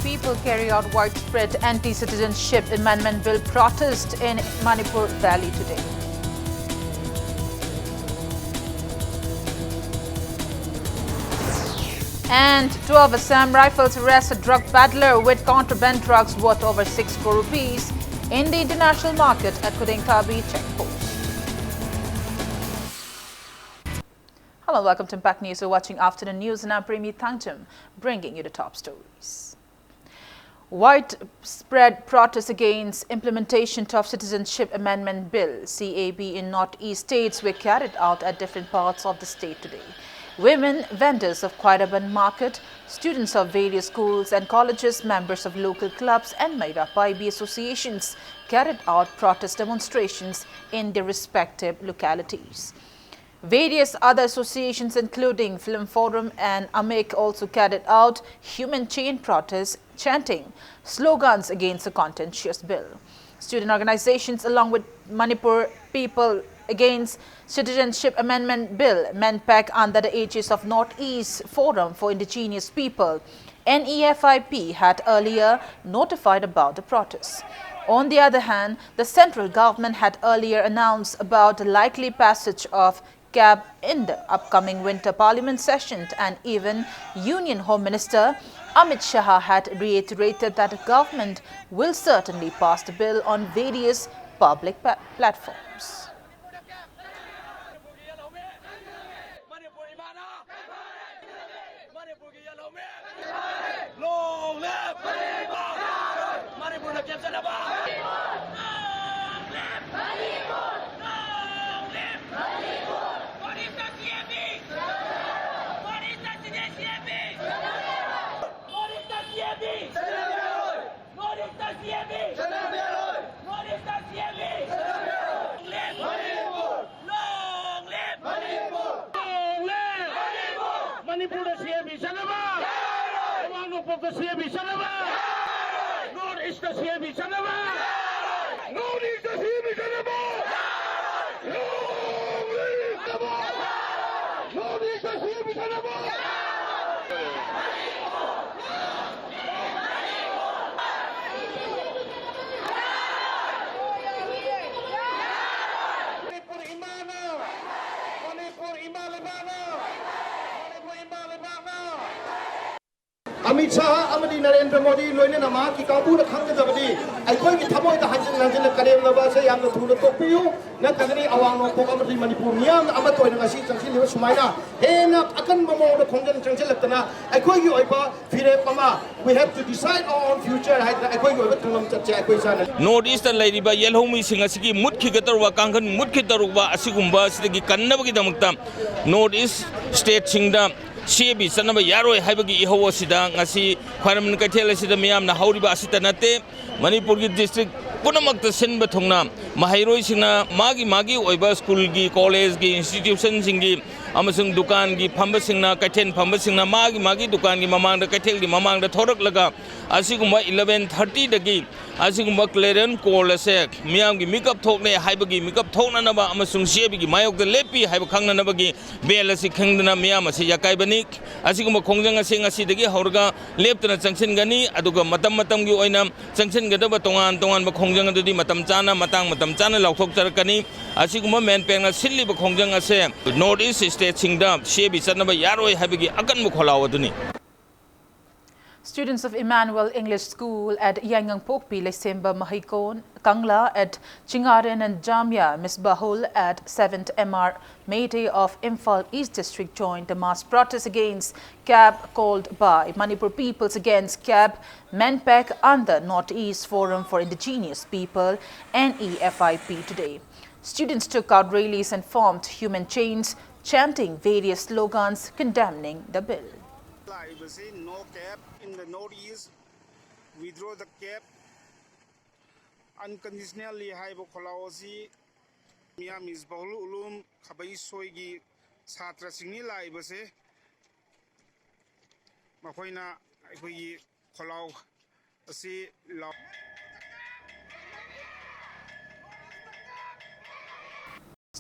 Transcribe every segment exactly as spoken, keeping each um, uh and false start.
People carry out widespread anti-citizenship amendment bill protest in Manipur Valley today. And twelve Assam Rifles arrest a drug peddler with contraband drugs worth over six crore rupees in the international market at Kudingthabi checkpost. Hello, welcome to Impact News. You're watching Afternoon News, and I'm Premi Thangcham, bringing you the top stories. Widespread protests against implementation of Citizenship Amendment Bill, C A B, in Northeast states were carried out at different parts of the state today. Women, vendors of Khairaband Market, students of various schools and colleges, members of local clubs and Meira Paibi associations carried out protest demonstrations in their respective localities. Various other associations, including Film Forum and AMIC, also carried out human chain protests, chanting slogans against the contentious bill. Student organizations, along with Manipur People Against Citizenship Amendment Bill, MANPAC, under the aegis of Northeast Forum for Indigenous People, NEFIP, had earlier notified about the protests. On the other hand, the central government had earlier announced about the likely passage of CAB in the upcoming winter parliament session, and even Union Home Minister Amit Shah had reiterated that the government will certainly pass the bill on various public pa- platforms. Long live! Manipur na kemsa na ba? Long live! Manipur! Long live! Manipur! What is the C A B? What is the C A B? What is the C A B? What is the C A B? What is the C A B? Long live! Long live! Manipur da C A B ꯆꯠꯅꯕ! ꯑꯋꯥꯡ ꯅꯣꯡꯄꯣꯛꯇ C A B ꯆꯠꯅꯕ! North East ꯇ C A B ꯆꯠꯅꯕ! North East ꯇ C A B ꯆꯠꯅꯕ! Long live! North East ꯇ C A B ꯆꯠꯅꯕ! ꯑꯃꯤꯠ ꯁꯥꯍ ꯑꯃꯗꯤ ꯅꯔꯦꯟꯗ꯭ꯔ ꯃꯣꯗꯤ ꯂꯣꯏꯅꯅ ꯃꯍꯥꯛꯀꯤ ꯀꯥꯡꯕꯨꯅ ꯈꯪꯒꯗꯕꯗꯤ ꯑꯩꯈꯣꯏꯒꯤ ꯊꯃꯣꯏꯗ ꯍꯟꯖꯤꯟ ꯍꯟꯖꯤꯟꯅ ꯀꯔꯦꯝꯅꯕ ꯑꯁꯦ ꯌꯥꯝꯅ ꯊꯨꯅ ꯇꯣꯛꯄꯤꯌꯨ꯫ ꯅꯠꯇ꯭ꯔꯒꯗꯤ ꯑꯋꯥꯡ ꯅꯣꯡꯄꯣꯛ ꯑꯃꯗꯤ ꯃꯅꯤꯄꯨꯔ ꯃꯤꯌꯥꯝꯅ ꯑꯃꯠꯇ ꯑꯣꯏꯅ ꯉꯁꯤ ꯆꯪꯁꯤꯜꯂꯤꯕ ꯁꯨꯃꯥꯏꯅ ꯍꯦꯟꯅ ꯑꯀꯟꯕ ꯃꯑꯣꯡꯗ ꯈꯣꯡꯖꯪ ꯆꯪꯁꯤꯜꯂꯛꯇꯅ ꯑꯩꯈꯣꯏꯒꯤ ꯑꯣꯏꯕ ꯐꯤꯔꯦꯞ ꯑꯃ, "We have to decide our own future" ꯍꯥꯏꯗꯅ ꯑꯩꯈꯣꯏꯒꯤ ꯑꯣꯏꯕ ꯇꯨꯡꯂꯝ ꯆꯠꯁꯦ ꯑꯩꯈꯣꯏ ꯏꯁꯥꯅ꯫ ꯅꯣꯔꯠ ꯏꯁꯇ ꯂꯩꯔꯤꯕ ꯌꯦꯜꯍꯧꯃꯤꯁꯤꯡ ꯑꯁꯤꯒꯤ ꯃꯨꯠꯈꯤꯒꯗꯧꯔꯕ ꯀꯥꯡꯈꯟ ꯃꯨꯠꯈꯤꯗꯧꯔꯕ ꯑꯁꯤꯒꯨꯝꯕ ꯑꯁꯤꯗꯒꯤ ꯀꯟꯅꯕꯒꯤꯗꯃꯛꯇ ꯅꯣꯔꯠ ꯏꯁ ꯁ꯭ꯇꯦꯠꯁꯤꯡꯗ ꯁꯤ ꯑꯦ ꯕꯤ ꯆꯠꯅꯕ ꯌꯥꯔꯣꯏ ꯍꯥꯏꯕꯒꯤ ꯏꯍꯧ ꯑꯁꯤꯗ ꯉꯁꯤ ꯈ꯭ꯋꯥꯏꯔꯝꯕꯟ ꯀꯩꯊꯦꯜ ꯑꯁꯤꯗ ꯃꯤꯌꯥꯝꯅ ꯍꯧꯔꯤꯕ ꯑꯁꯤꯇ ꯅꯠꯇꯦ, ꯃꯅꯤꯄꯨꯔꯒꯤ ꯗꯤꯁꯇ꯭ꯔꯤꯛ ꯄꯨꯝꯅꯃꯛꯇ ꯁꯤꯟꯕ ꯊꯨꯡꯅ ꯃꯍꯩꯔꯣꯏꯁꯤꯡꯅ ꯃꯥꯒꯤ ꯃꯥꯒꯤ ꯑꯣꯏꯕ ꯁ꯭ꯀꯨꯜꯒꯤ, ꯀꯣꯂꯦꯖꯀꯤ, ꯏꯟꯁꯇꯤꯇ꯭ꯌꯨꯁꯟꯁꯤꯡꯒꯤ ꯑꯃꯁꯨꯡ ꯗꯨꯀꯥꯟꯒꯤ ꯐꯝꯕꯁꯤꯡꯅ, ꯀꯩꯊꯦꯜ ꯐꯝꯕꯁꯤꯡꯅ ꯃꯥꯒꯤ ꯃꯥꯒꯤ ꯗꯨꯀꯥꯟꯒꯤ ꯃꯃꯥꯡꯗ, ꯀꯩꯊꯦꯜꯒꯤ ꯃꯃꯥꯡꯗ ꯊꯣꯔꯛꯂꯒ ꯑꯁꯤꯒꯨꯝꯕ ꯏꯂꯚꯦꯟ ꯊꯥꯔꯇꯤꯗꯒꯤ ꯑꯁꯤꯒꯨꯝꯕ ꯀ꯭ꯂꯦꯔꯦꯟ ꯀꯣꯜ ꯑꯁꯦ ꯃꯤꯌꯥꯝꯒꯤ ꯃꯤꯀꯞ ꯊꯣꯛꯂꯦ ꯍꯥꯏꯕꯒꯤ ꯃꯤꯀꯞ ꯊꯣꯛꯅꯅꯕ ꯑꯃꯁꯨꯡ ꯁꯤ ꯑꯦ ꯕꯤꯒꯤ ꯃꯥꯌꯣꯛꯇ ꯂꯦꯞꯄꯤ ꯍꯥꯏꯕ ꯈꯪꯅꯅꯕꯒꯤ ꯕꯦꯜ ꯑꯁꯤ ꯈꯤꯡꯗꯨꯅ ꯃꯤꯌꯥꯝ ꯑꯁꯤ ꯌꯥꯀꯥꯏꯕꯅꯤ꯫ ꯑꯁꯤꯒꯨꯝꯕ ꯈꯣꯡꯖꯪ ꯑꯁꯤ ꯉꯁꯤꯗꯒꯤ ꯍꯧꯔꯒ ꯂꯦꯞꯇꯅ ꯆꯪꯁꯤꯟꯒꯅꯤ, ꯑꯗꯨꯒ ꯃꯇꯝ ꯃꯇꯝꯒꯤ ꯑꯣꯏꯅ ꯆꯪꯁꯤꯟꯒꯗꯕ ꯇꯣꯉꯥꯟ ꯇꯣꯉꯥꯟꯕ ꯈꯣꯡꯖꯪ ꯑꯗꯨꯗꯤ ꯃꯇꯝ ꯆꯥꯅ, ꯃꯇꯥꯡ ꯃꯇꯝ ꯆꯥꯅ ꯂꯥꯎꯊꯣꯛꯆꯔꯛꯀꯅꯤ꯫ ꯑꯁꯤꯒꯨꯝꯕ ꯃꯦꯟꯄꯦꯛꯅ ꯁꯤꯜꯂꯤꯕ ꯈꯣꯡꯖꯪ ꯑꯁꯦ ꯅꯣꯔꯠ ꯏꯁ ꯁ꯭ꯇꯦꯠꯁꯤꯡꯗ ꯁꯤ ꯑꯦ ꯕꯤ ꯆꯠꯅꯕ ꯌꯥꯔꯣꯏ ꯍꯥꯏꯕꯒꯤ ꯑꯀꯟꯕ ꯈꯣꯜꯂꯥꯎ ꯑꯗꯨꯅꯤ꯫ Students of Emmanuel English School at Yaingangpokpi, Leisemba Maheikon, Kangla at Chingaren and Jamia Misbahul at seventh M R Meitei of Imphal East District joined the mass protest against cab called by Manipur Peoples Against Cab, MENPAC, and the Northeast Forum for Indigenous People, N E F I P, today. Students took out rallies and formed human chains, chanting various slogans condemning the bill. ꯂꯥꯛꯏꯕꯁꯤ "No cap in the North East, withdraw the cap unconditionally" ꯍꯥꯏꯕ ꯈꯣꯜꯂꯥꯎ ꯑꯁꯤ ꯃꯤꯌꯥꯝ ꯃꯤꯁꯕꯥꯍꯨꯜ ꯎꯂꯨꯝ ꯈꯕꯩ ꯁꯣꯏꯒꯤ ꯁꯥꯇ꯭ꯔꯁꯤꯡꯅꯤ ꯂꯥꯛꯏꯕꯁꯦ꯫ ꯃꯈꯣꯏꯅ ꯑꯩꯈꯣꯏꯒꯤ ꯈꯣꯜꯂꯥꯎ ꯑꯁꯤ ꯂꯥꯎ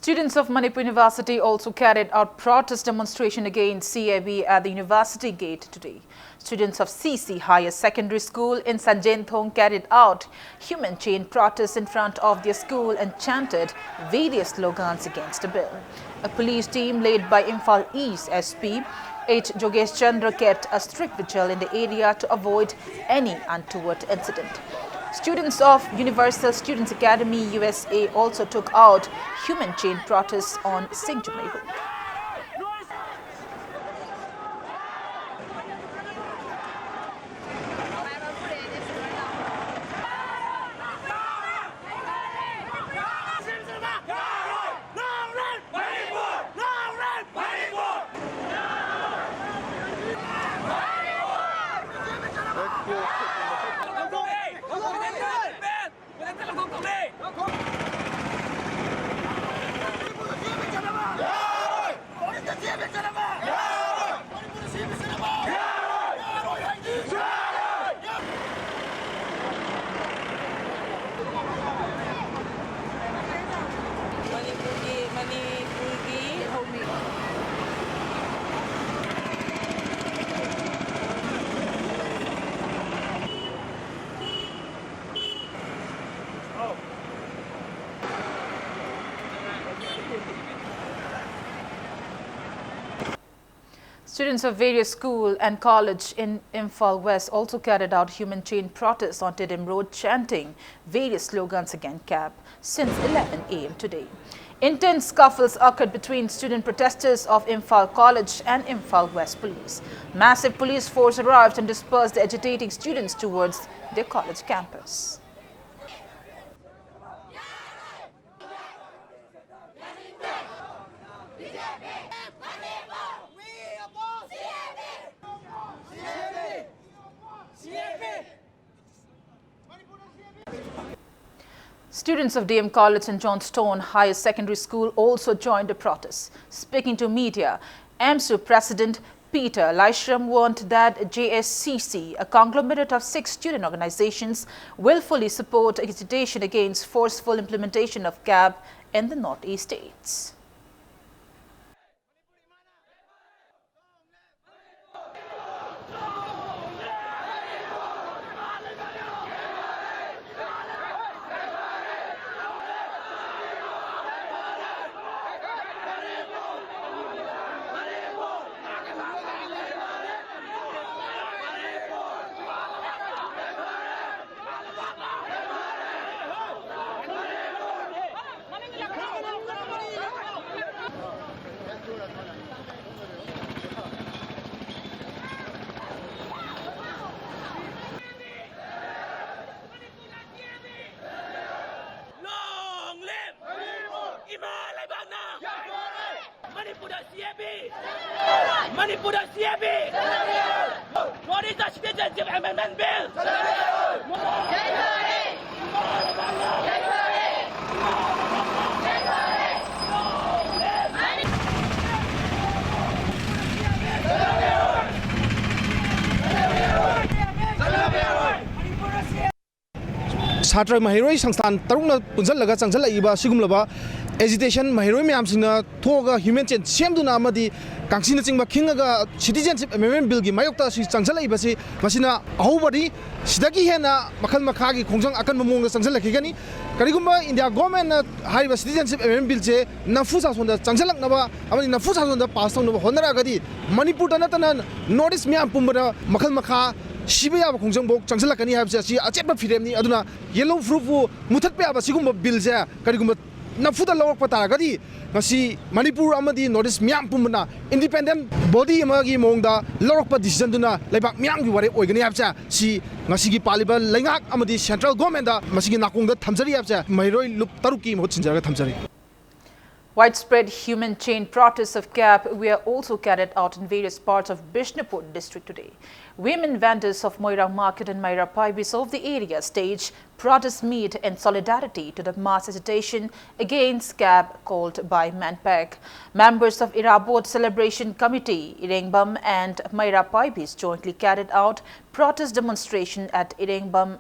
Students of Manipur University also carried out protest demonstration against C A B at the university gate today. Students of C C Higher Secondary School in Sanjenthong carried out human chain protests in front of their school and chanted various slogans against the bill. A police team led by Imphal East S P H Jogesh Chandra kept a strict vigil in the area to avoid any untoward incident. Students of Universal Students Academy U S A also took out human chain protests on Singjumei Road. ꯃꯅꯤꯄꯨꯔꯒꯤ, ꯃꯅꯤꯄꯨꯔꯒꯤ ꯍꯧꯃꯤ꯫ Students of various school and college in Imphal West also carried out human chain protests on Tedim Road, chanting various slogans against CAB since eleven a m today. Intense scuffles occurred between student protesters of Imphal College and Imphal West Police. Massive police force arrived and dispersed the agitating students towards their college campus. Students of D M College and Johnstone Higher Secondary School also joined the protest. Speaking to media, AMSU President Peter Laishram warned that J S C C, a conglomerate of six student organizations, will fully support agitation against forceful implementation of CAB in the Northeast states. Long live! ꯏꯃꯥ ꯂꯩꯕꯥꯛꯅ! ꯃꯅꯤꯄꯨꯔꯗ ꯁꯤ A B! ꯃꯅꯤꯄꯨꯔꯗ ꯁꯤ A B! What is the Citizenship Amendment Bill? ꯁꯥꯇ꯭ꯔ ꯃꯍꯩꯔꯣꯏ ꯁꯪꯁꯊꯥꯟ ꯇꯔꯨꯛꯅ ꯄꯨꯟꯁꯤꯜꯂꯒ ꯆꯪꯁꯤꯜꯂꯛꯏꯕ ꯑꯁꯤꯒꯨꯝꯂꯕ ꯑꯦꯖꯤꯇꯦꯁꯟ, ꯃꯍꯩꯔꯣꯏ ꯃꯌꯥꯝꯁꯤꯡꯅ ꯊꯣꯛꯑꯒ ꯍ꯭ꯌꯨꯃꯦꯟ ꯆꯦꯟ ꯁꯦꯝꯗꯨꯅ ꯑꯃꯗꯤ ꯀꯥꯡꯁꯤꯅꯆꯤꯡꯕ ꯈꯤꯡꯉꯒ ꯁꯤꯇꯤꯖꯦꯟꯁꯤꯞ ꯑꯦꯃꯦꯟꯃꯦꯟ ꯕꯤꯜꯒꯤ ꯃꯥꯌꯣꯛꯇ ꯑꯁꯤ ꯆꯪꯁꯤꯜꯂꯛꯏꯕꯁꯤ, ꯃꯁꯤꯅ ꯑꯍꯧꯕꯅꯤ꯫ ꯁꯤꯗꯒꯤ ꯍꯦꯟꯅ ꯃꯈꯜ ꯃꯈꯥꯒꯤ ꯈꯣꯡꯖꯪ ꯑꯀꯟꯕ ꯃꯑꯣꯡꯗ ꯆꯪꯁꯤꯜꯂꯛꯈꯤꯒꯅꯤ꯫ ꯀꯔꯤꯒꯨꯝꯕ ꯏꯟꯗꯤꯌꯥ ꯒꯣꯔꯃꯦꯟꯅ ꯍꯥꯏꯔꯤꯕ ꯁꯤꯇꯤꯖꯦꯟꯁꯤꯞ ꯑꯦꯃꯦꯟꯃꯦꯟ ꯕꯤꯜꯁꯦ ꯅꯝꯐꯨ ꯁꯥꯁꯣꯟꯗ ꯆꯪꯁꯤꯜꯂꯛꯅꯕ ꯑꯃꯗꯤ ꯅꯝꯐꯨ ꯁꯥꯁꯣꯟꯗ ꯄꯥꯁ ꯇꯧꯅꯕ ꯍꯣꯠꯅꯔꯛꯑꯒꯗꯤ, ꯃꯅꯤꯄꯨꯔꯗ ꯅꯠꯇꯅ ꯅꯣꯔꯠ ꯏꯁ ꯃꯤꯌꯥꯝ ꯄꯨꯝꯕꯗ ꯃꯈꯜ ꯃꯈꯥ ꯁꯤꯕ ꯌꯥꯕ ꯈꯣꯡꯖꯪꯐꯥꯎ ꯆꯪꯁꯤꯜꯂꯛꯀꯅꯤ ꯍꯥꯏꯕꯁꯦ ꯑꯁꯤ ꯑꯆꯦꯠꯄ ꯐꯤꯔꯦꯞꯅꯤ꯫ ꯑꯗꯨꯅ ꯌꯦꯜꯂꯣ ꯐꯨꯔꯨꯞꯄꯨ ꯃꯨꯊꯠꯄ ꯌꯥꯕ ꯁꯤꯒꯨꯝꯕ ꯕꯤꯜꯁꯦ ꯀꯔꯤꯒꯨꯝꯕ ꯅꯝꯐꯨꯗ ꯂꯧꯔꯛꯄ ꯇꯥꯔꯒꯗꯤ, ꯉꯁꯤ ꯃꯅꯤꯄꯨꯔ ꯑꯃꯗꯤ ꯅꯣꯔꯠ ꯏꯁ ꯃꯤꯌꯥꯝ ꯄꯨꯝꯕꯅ ꯏꯟꯗꯤꯄꯦꯟꯗꯦꯟ ꯕꯣꯗꯤ ꯑꯃꯒꯤ ꯃꯑꯣꯡꯗ ꯂꯧꯔꯛꯄ ꯗꯤꯁꯤꯖꯟꯗꯨꯅ ꯂꯩꯕꯥꯛ ꯃꯤꯌꯥꯝꯒꯤ ꯋꯥꯔꯦꯞ ꯑꯣꯏꯒꯅꯤ ꯍꯥꯏꯕꯁꯦ, ꯁꯤ ꯉꯁꯤꯒꯤ ꯄꯥꯜꯂꯤꯕ ꯂꯩꯉꯥꯛ ꯑꯃꯗꯤ ꯁꯦꯟꯇ꯭ꯔꯦꯜ ꯒꯣꯔꯃꯦꯟꯗ ꯃꯁꯤꯒꯤ ꯅꯥꯀꯣꯡꯗ ꯊꯝꯖꯔꯤ ꯍꯥꯏꯕꯁꯦ ꯃꯍꯩꯔꯣꯏ ꯂꯨꯞ ꯇꯔꯨꯛꯀꯤ ꯃꯍꯨꯠ ꯁꯤꯟꯖꯔꯒ ꯊꯝꯖꯔꯤ꯫ Widespread human chain protests of CAB were also carried out in various parts of Bishnupur district today. Women vendors of Moirang Market and Meira Paibis of the area staged protest meet in solidarity to the mass agitation against CAB called by MANPAC. Members of Irabot Celebration Committee, Irengbam and Meira Paibis jointly carried out protest demonstration at Irengbam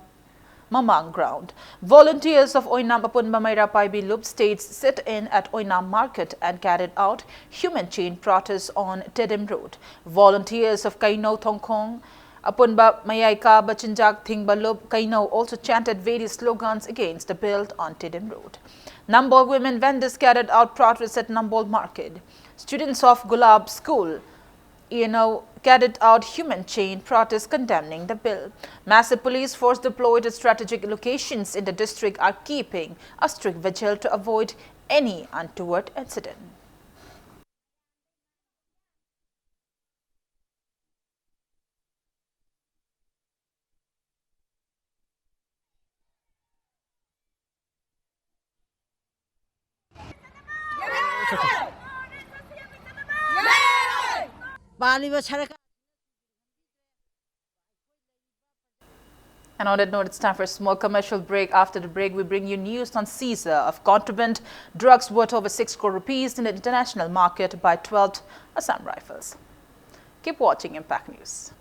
Mamang Ground. Volunteers of Oinam Apunba Meira Paibi Lup staged sit-in at Oinam Market and carried out human chain protests on Tedim Road. Volunteers of Kaino Thongkhong Apunba Mayai Kaba Chinjak Thingba Lup Kaino also chanted various slogans against the bill on Tedim Road. Nambol women vendors carried out protests at Nambol Market. Students of Gulab School, you know, carried out human chain protests condemning the bill. Massive police force deployed at strategic locations in the district are keeping a strict vigil to avoid any untoward incident. ꯄꯥꯜꯂꯤꯕ ꯁꯔꯀꯥꯔ And on that note, it's time for a small commercial break. After the break, we bring you news on seizure of contraband drugs worth over six crore rupees in the international market by twelfth Assam Rifles. Keep watching Impact News.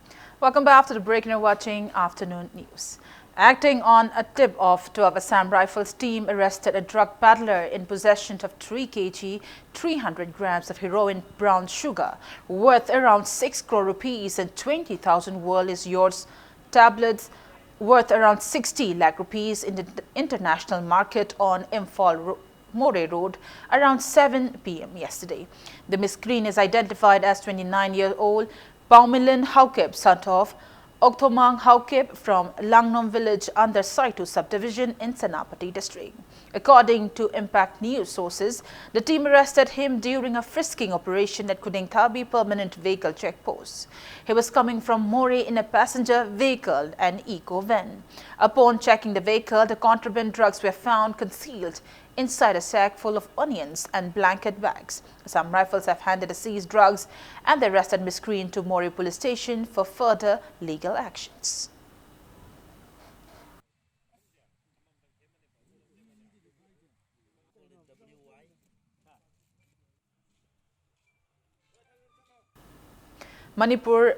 Welcome back after the break, and you're watching Afternoon News. Acting on a tip of twelfth Assam Rifles team arrested a drug peddler in possession of three K G, three hundred grams of heroin brown sugar worth around six crore rupees and twenty thousand world is yours tablets worth around sixty lakh rupees in the international market on Imphal Ro-, Moreh Road around seven p m yesterday. The miscreant is identified as twenty-nine-year-old Paumilin Haokip, son of Okthomang Haokip from Langnom village under Saitu subdivision in Senapati district. According to Impact News sources, the team arrested him during a frisking operation at Khudingthabi Permanent Vehicle Check Post. He was coming from Moreh in a passenger vehicle, an eco van. Upon checking the vehicle, the contraband drugs were found concealed inside a sack full of onions and blanket bags. Assam Rifles have handed the seized drugs and the arrested miscreant to Moreh Police Station for further legal actions. Manipur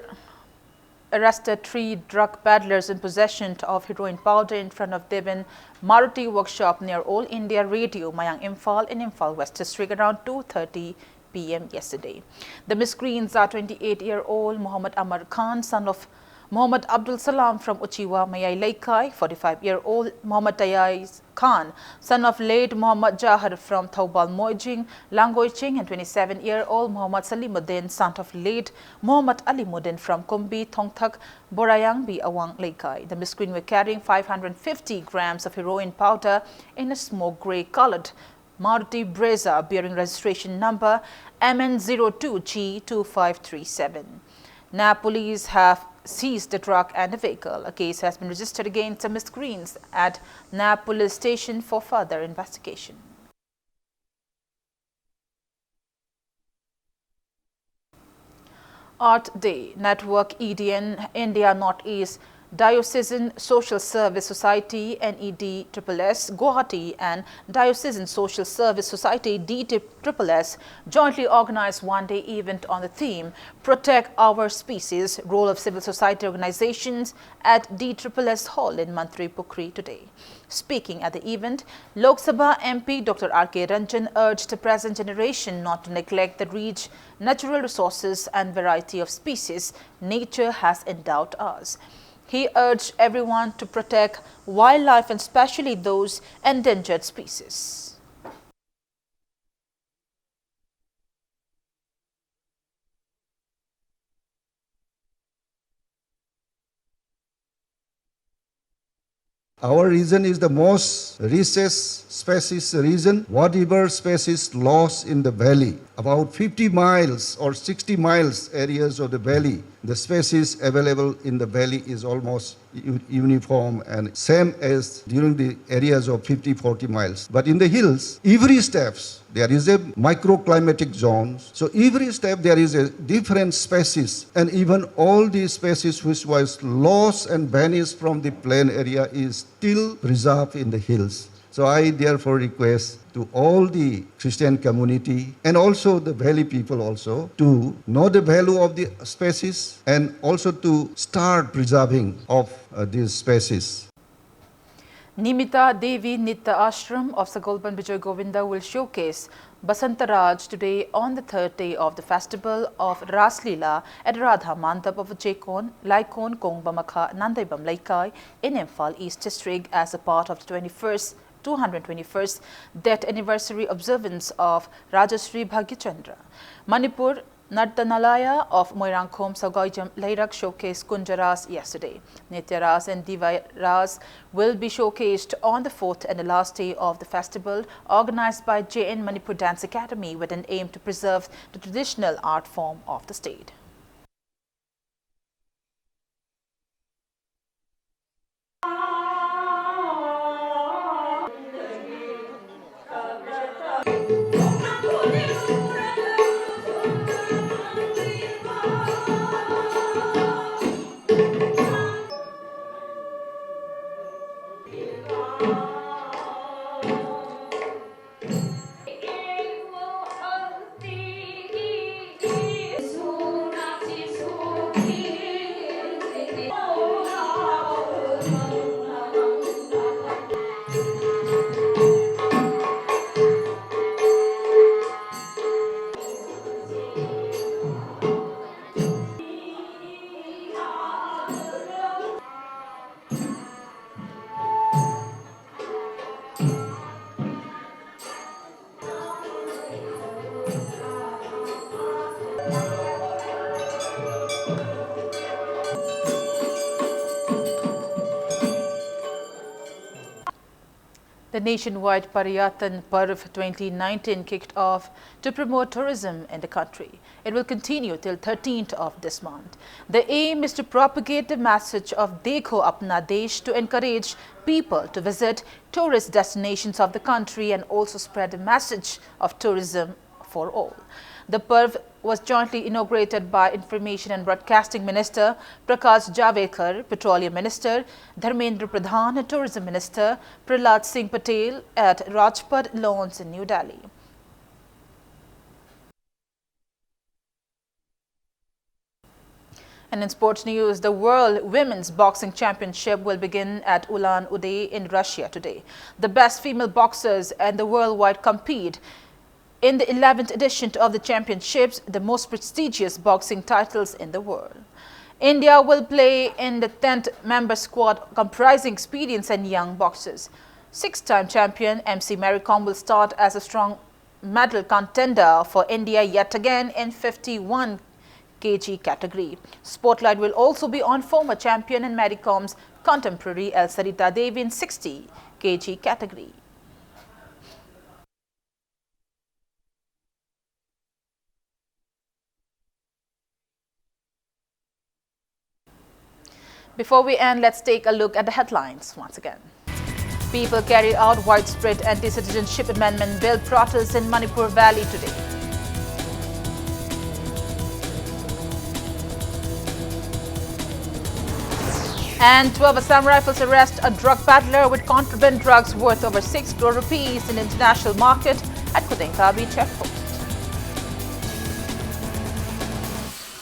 Arrested three drug peddlers in possession of heroin powder in front of Devon Maruti workshop near All India Radio, Mayang Imphal in Imphal West District around two thirty p m yesterday. The miscreants are twenty-eight-year-old Muhammad Amar Khan, son of Muhammad Abdul Salam from Uchiwa Mayai Leikai, forty-five-year-old Muhammad Tayai Khan, son of late Muhammad Jahar from Thoubal Moijing, Langoi Ching, and twenty-seven-year-old Muhammad Salimuddin, son of late Muhammad Alimuddin from Kumbi Thongthak, Borayangbi Awang Leikai. The miscreants were carrying five hundred fifty grams of heroin powder in a smoke grey colored Maruti Brezza bearing registration number M N zero two G two five three seven. Nab police have seized the truck and the vehicle. A case has been registered against the miscreants at Nab police station for further investigation. Earth Day Network, E D N, India Northeast Diocesan Social Service Society, N E D triple S, Guwahati, and Diocesan Social Service Society, D triple S, jointly organized one-day event on the theme Protect Our Species, Role of Civil Society Organizations at D triple S Hall in Mantri Pukhri today. Speaking at the event, Lok Sabha M P Doctor R K Ranjan urged the present generation not to neglect the rich natural resources and variety of species nature has endowed us. He urged everyone to protect wildlife and specially those endangered species. Our region is the most richest species region. Whatever species lost in the valley, about fifty miles or sixty miles areas of the valley, the species available in the valley is almost u- uniform and same as during the areas of fifty, forty miles. But in the hills, every steps there is a microclimatic zone. So every step there is a different species, and even all the species which was lost and vanished from the plain area is still preserved in the hills. So I therefore request to all the Christian community and also the valley people also to know the value of the species and also to start preserving of uh, these species. Nimita Devi Nitya Ashram of Sagolband Bijoy Govinda will showcase Basanta Raj today on the third day of the festival of Ras Leela at Radha Mandap of Chekon, Laikon, Kongbamakha, Nandaibam Leikai in Imphal East District as a part of the twenty-first, two hundred twenty-first death anniversary observance of Rajashri Bhagyachandra. Manipur Nartanalaya of Moirangkhom Sagoijam Leirak showcased Kunja Ras yesterday. Nitya Ras and Diva Ras will be showcased on the fourth and the last day of the festival, organized by J N Manipur Dance Academy with an aim to preserve the traditional art form of the state. The nationwide Paryatan Parv twenty nineteen kicked off to promote tourism in the country. It will continue till thirteenth of this month. The aim is to propagate the message of Dekho Apna Desh to encourage people to visit tourist destinations of the country and also spread the message of tourism for all. The Parv was jointly inaugurated by Information and Broadcasting Minister Prakash Javadekar, Petroleum Minister Dharmendra Pradhan, and Tourism Minister Prahlad Singh Patel at Rajpath Lawns in New Delhi. And in sports news, the World Women's Boxing Championship will begin at Ulan Ude in Russia today. The best female boxers and the worldwide compete in the eleventh edition of the championships, the most prestigious boxing titles in the world. India will play in the tenth member squad comprising experienced and young boxers. Six-time champion M C Mary Kom will start as a strong medal contender for India yet again in fifty-one K G category. Spotlight will also be on former champion and Mary Kom's contemporary El Sarita Devi in sixty K G category. Before we end, let's take a look at the headlines once again. People carry out widespread anti-citizenship amendment bill protests in Manipur Valley today. And twelve Assam Rifles arrest a drug peddler with contraband drugs worth over six crore rupees in international market at Kudengkabi checkpost.